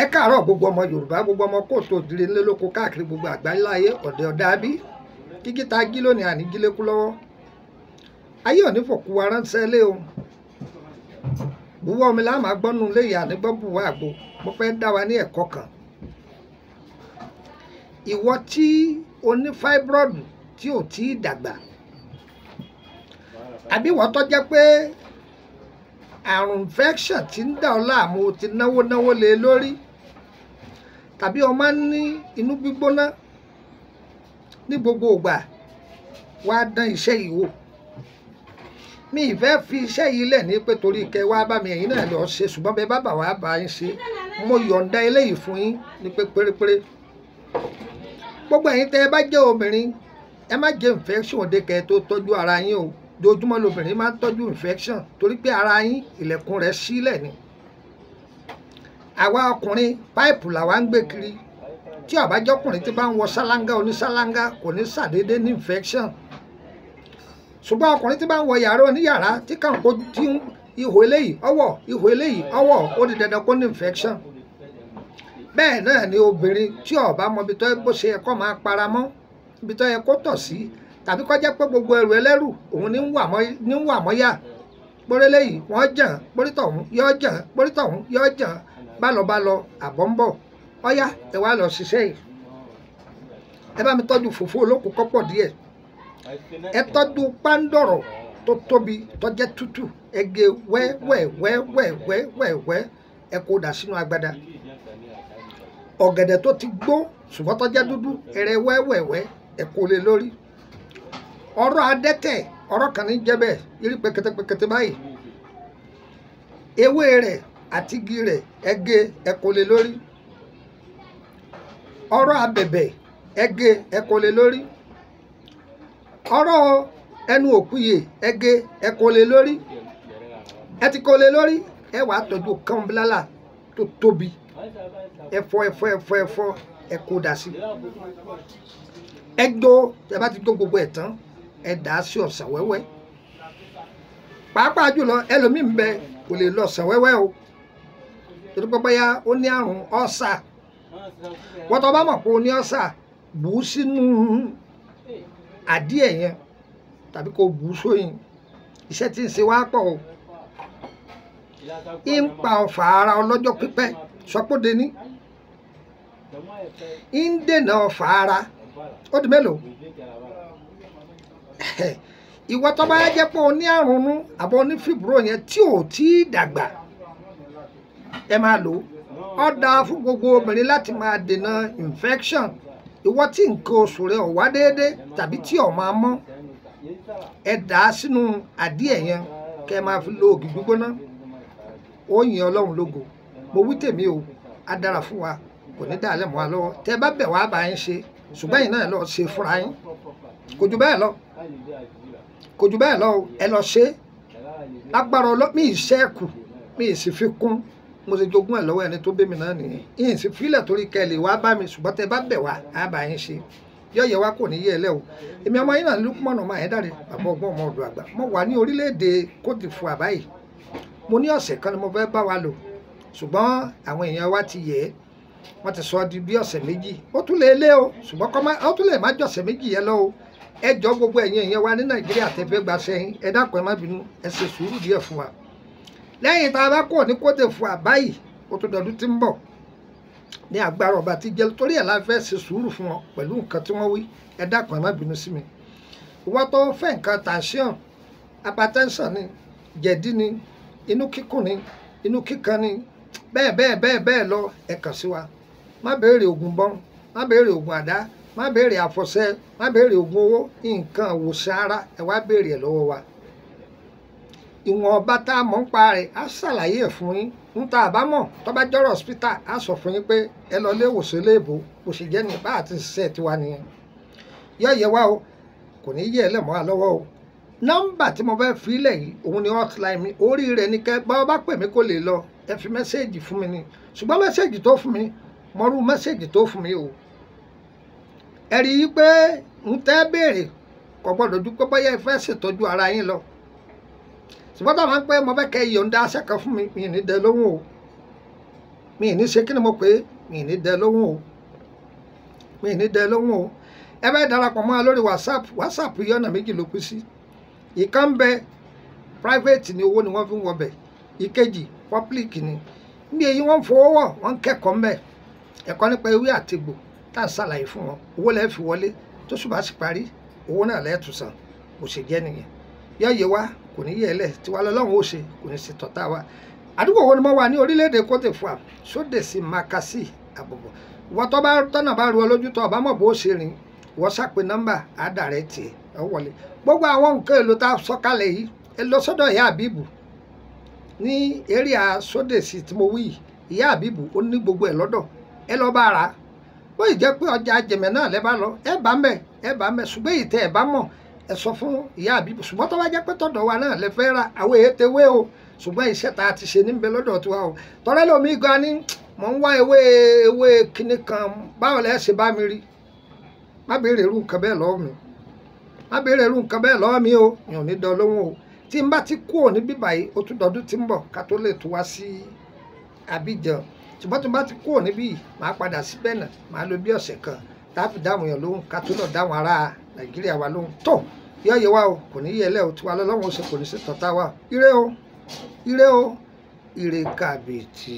Ẹ káàárọ̀ gbogbo ọmọ Yorùbá, gbogbo ọmọ kóòtù òdìrẹ ńlẹ lóko káàkiri gbogbo àgbáláyé, ọ̀dẹ̀ ọ̀dà bí kíkí ta jí lónìí àní jílékú lọ́wọ́. Ayé òní fòkú wa ránṣẹ́ lé o. Buwọ́ omi láàmà gbọ́nú léyìí àní gbọ́ buwọ́ àgbo. Mo fẹ́ dá wa ní ẹ̀kọ́ kan. Ìwọ tí o ní fibroid tí ò tí ì dàgbà, àbí ìwọ tó jẹ́ pé àrùn infection tí ń dà ọ́ láàmú, o ti náwó náwó lé lórí, tàbí o máa ń ní inú gbígbóná ní gbogbo ìgbà, wá dán iṣẹ́ yìí wò. Mi ì fẹ́ fi iṣẹ́ yìí lẹ̀ ní pé torí kẹ wá bá mi, ẹ̀yin náà lọ ṣe, ṣùgbọ́n bẹ́ẹ̀ bá bà wá bá yín ṣe, mo yọ̀ǹda eléyìí fún yín ní pé pérépéré. Gbogbo ẹ̀yin tẹ́ ẹ bá jẹ́ obìnrin, ẹ má jẹ́ infection òde kẹ́ ẹ tó tọ́jú ara yín o. Dojúmọ́ lobìnrin máa ń tọ́jú infection torí pé ara yín ilẹ̀kùn rẹ̀ sílẹ̀ ni. Àwa ọkùnrin páìpù làwa ń gbé kiri. Tí àbájọkùnrin tí bá ń wọ ṣáláńgá oníṣáláńgá kò ní ṣàdédé ní infection. Ṣùgbọ́n ọkùnrin tí bá ń wọ yàrá oníyàrá tí kàn kó tí ihò eléyìí ọwọ́ ihò eléyìí ọwọ́, ó di dandan kó ní infection. Bẹ́ẹ̀ náà ni obìnrin tí ó bá mọ ibi tó bó ṣe yẹ kó máa para mọ́, ibi tó yẹ kó tọ̀ sí, tàbí kó jẹ́ pé gbogbo ẹrù ẹlẹ́rù òun ní ń wà mọ́yà. Pórí eléyìí wọ́n jàn, pórí tọ̀hún yọ́ jàn, pórí tọ̀hún yọ́ jàn, bálọbálọ àbọ̀ ń bọ̀. Ọ̀yá ẹ wá lọ ṣiṣẹ́ yìí. Ẹ bá mi tọ́jú fùfú olókùn kọ́pọ̀ díẹ̀. Ẹ tọ́jú pándọ̀rọ̀ tó tóbi tó jẹ́ tútù, ẹ gé wẹ́wẹ́wẹ́wẹ́wẹ́wẹ́, ẹ kó dà sínú agbada. Ọ̀gẹ̀dẹ̀ tó ti gbó ṣùgbọ́n tó jẹ́ dúdú, ẹrẹ wẹ́wẹ́wẹ́, ẹ kó lé lórí. Ọ̀rọ̀ adẹ́tẹ̀, ọ̀rọ̀ kan ní jẹ́ bẹ́ẹ̀, irí pẹkẹtẹpẹkẹtẹ báyìí. Ewé rẹ̀ àti igi rẹ̀ ẹ gé, ẹ kó lé lórí. Ọ̀rọ̀ abẹ̀bẹ̀ ẹ gé, ẹ kó lé lórí. Ọ̀rọ̀ ẹnu òkúyè ẹ gé, ẹ kó lé lórí. Ẹ ti kó lé lórí, ẹ wàá tọ́jú kánbílálà tó tóbi. Ẹ fọ́ ẹ fọ́ ẹ fọ́ ẹ fọ́, ẹ kó dà sí. Ẹ jó, ẹ bá ti jó gbogbo ẹ̀ tán, ẹ dà á sí ọ̀sán wẹ́wẹ́. Pàápàá jùlọ ẹlòmíì ń bẹ kò lè lọ ọ̀sán wẹ́wẹ́ o, torí pé bóyá ó ní àrùn ọ́sà. Wọ́n tó bá mọ̀ pé ó ní ọ́sà, bù ú sínú àdíẹ̀ yẹn tàbí kó bù ú sóyin. Iṣẹ́ tí ń ṣe wá pọ̀ o. Ń pa ọ̀fà ara ọlọ́jọ́ pípẹ́ sọpọ́dé ní. Ń dènà ọ̀fà ara. Ó di mélòó? Ìwọ tó bá jẹ́ pé o ní àrùn nú àbọ̀ ní fìbúrò yẹn tí ò tí ì dàgbà, ẹ máa lò ó. Ó dáa fún gbogbo obìnrin láti máa dènà infection. Ìwọ tí nǹkan oṣù rẹ ò wá déédé tàbí tí ò máa mọ́, ẹ dà á sínú àdíẹ̀ yẹn kẹ́ ẹ máa fi lo ògì gbígbóná. Ó yin Ọlọ́run lógo. Mo wí tèmi o, á dára fún wa, kò ní dà á lẹ̀ mọ́ wa lọ́wọ́. Tẹ́ ẹ bá bẹ̀ wá bá yín ṣe, ṣùgbọ́n ẹ̀yin náà lọ ṣe fúnra yín. Kò jù bẹ́ẹ̀ lọ. Kò jù bẹ́ẹ̀ lọ o, ẹ lọ ṣe. Lágbára Ọlọ́run, mi ì ṣẹ́kù, mi ì sì fi kún. Mo ṣe jogún ẹ̀ lọ́wọ́ ẹni tó bí mi náà nìyẹn. Ìyìn sì fílẹ̀ torí kẹ́ ẹ lè wá bá mi, ṣùgbọ́n tẹ́ ẹ bá bẹ̀ wá, á bá yín ṣe. Yọ̀yẹ̀ wá kò ní yé ẹ lẹ́ o. Èmi ọmọ yín náà Lukman ọmọ Ayédáre, bàbá ọgbọ́n ọmọ ọ̀dọ̀ àgbà. Mo wà ní orílẹ̀-èdè Côte d'Ivoire báyìí. Mo ní ọ̀sẹ̀ kan ni mo fẹ́ bá wa lò, ṣùgbọ́n àwọn èèyàn wa ti yẹ̀ ẹ́. Wọ́n ti sọ ọ́ di bí ọ̀sẹ̀ méjì. Ó tún lè lé o, ṣùgbọ́n kọ́ má, ó tún lè má jọ̀sẹ̀ méjì yẹn lọ o. Ẹ jọ gbogbo ẹ̀yin èèyàn wa ní Nàìjíríà tẹ́ fẹ́ gbaṣẹ́ yín, ẹ dákun ẹ má bínú, ẹ ṣe sùúrù díẹ̀ fún wa. Lẹ́yìn tá a bá kúrò ní Côte d'Ivoire báyìí, ó tún dọdún tí ń bọ̀. Ní agbára ọba tí jẹ́, torí ẹ̀ la fẹ́ ṣe sùúrù fún wọn pẹ̀lú nǹkan tí wọ́n wí. Ẹ dákun ẹ má bínú sí mi. Ìwọ tó fẹ́ nǹkan tension, hypertension ni, jẹ̀dí ni, inú kíkùn ni, inú kíkan ni, bẹ́ẹ̀ bẹ́ẹ̀ bẹ́ẹ̀ bẹ́ẹ̀ lọ, ẹ kàn sí wa. Má béèrè ògùn bọ́n, má béèrè ògùn àdá, má béèrè àfọ̀ṣẹ, má béèrè ògùn owó, nǹkan ìwòsàn ara ẹ wá béèrè ẹ̀ lọ́wọ́ wa. Ìwọ̀n ọba tá a mọ̀ ń pa rẹ̀ á ṣàlàyé ẹ̀ fún yín. Ń tá a bá mọ̀ tó bá jọ́rọ̀ hospital á sọ fún yín pé ẹ lọ ilé ìwòsàn léèbó, bó ṣe jẹ́ ní bá àti ṣiṣẹ́ tiwa nìyẹn. Yọ̀yẹ̀ wá o, kò ní yẹ̀ ẹ́ lẹ̀ mọ́ wa lọ́wọ́ o. Nọ́mbà tí mo fẹ́ fi lẹ̀ yìí, òun ni hotline mi. Orí rẹ̀ ni kẹ́ bá bá pè mí kó lè lọ, ẹ fi mẹ́sẹ̀gì fún mi ni. Ṣùgbọ́n mẹ́sẹ̀gì tó fún mi, mo rú mẹ́sẹ̀gì tó fún mi o. Ẹ rí i pé ń tẹ́ béèrè kò gbọ́dọ̀ ju pé bóyá ẹ fẹ́ ṣètọ́jú ara yín lọ. Ṣùgbọ́n tá a máa ń pẹ́ mo fẹ́ kẹ́ yọ̀ǹda aṣẹ́ kan fún mi, mi ò ní dẹ lóhùn o. Mi ì ní ṣe kí ni mo pè é, mi ì ní dẹ lóhùn o, mi ì ní dẹ lóhùn o. Ẹ bá darapọ̀ mọ́ wa lórí WhatsApp. WhatsApp yìí ọ̀nà méjì ló pín sí. Ìkan ń bẹ private ni, owó ni wọ́n fi ń wọbẹ̀. Ìkejì public ni. Ní èyí wọ́n ń fowó wọ̀, wọ́n ń kẹ́kọ̀ọ́ ń bẹ̀, ẹ̀kọ́ nípa ewé àtegbò tá à ń ṣàlàyé fún wọn. Owó lẹ́ẹ̀ fi wọlé, tó ṣùgbọ́n sì parí owó náà lẹ́ẹ̀tún san. Bó ṣe jẹ́ nìyẹn. Yọ yé wa kò ní yẹ lẹ̀, tiwa lọ́lọ́run ó ṣe, kò ní ṣe tọ̀tá wa. Àdúgbò wo ni mo wà ní orílẹ̀-èdè Côte d'Ivoire? Sódèsí Makasi àbọ̀bọ̀. Ìwọ tó bá tọ́nà bá ru ọ lójú tó ọba mọ̀ bó ṣe rìn, ìwọ ṣàpè nọ́mbà àdàrẹ̀ tiẹ̀ ẹ wọlé. Gbogbo àwọn nǹkan èlò tá a sọ kalẹ̀ yìí, ẹ lọ sọ́dọ̀ ìyá Àbíbù ní area Sódèsí tí mo wí yìí. Ìyá Àbíbù ó ní gbogbo ẹ̀ lọ́dọ̀, ẹ lọ bá ra. Ó yìí jẹ́ pé ọjà jẹ̀mẹ̀ náà lẹ́ bá lọ, ẹ bá ń bẹ̀, ẹ bá ń bẹ̀. Ṣùgbọ́n èyí tẹ́ ẹ bá mọ̀, ẹ sọ fún ìyá Àbíbù. Ṣùgbọ́n tó bá jẹ́ pé tọ̀dọ̀ wa náà lẹ fẹ́ ra, àwọn èyí tẹ wé o, ṣùgbọ́n iṣẹ́ tá a ti ṣe níbẹ̀ lọ́dọ̀ tiwa o. Tọ́lá lómi gan ni mò ń wá ewé ewé kinní kan, báwo lẹ ṣe bá mi rí? Má béèrè irú nǹkan bẹ́ẹ̀ lọ́wọ́ mi, má béèrè irú nǹkan bẹ́ẹ̀ lọ́wọ́ mi o, mi ò ní dán lóhùn o. Tí n bá ti kúrò ní bíbá yìí, ó tún dọdún tí ń bọ̀ ká tó lè tún wá sí Abidjan. Ṣùgbọ́n tí n bá ti kúrò níbí yìí, màá padà sí Benin, màá lò bí ọ̀sẹ̀ kan tá a fi dáhùn èèyàn lóhùn ká tó lọ dáhùn ará Nàìjíríà wa lóhùn. Tó yọ yẹ wa o, kò ní yẹ lẹ́ o, tiwa lọ́lọ́run ó ṣe, kò ní ṣe tọ̀tá wa. Ire o, ire o, ire kàbìtì.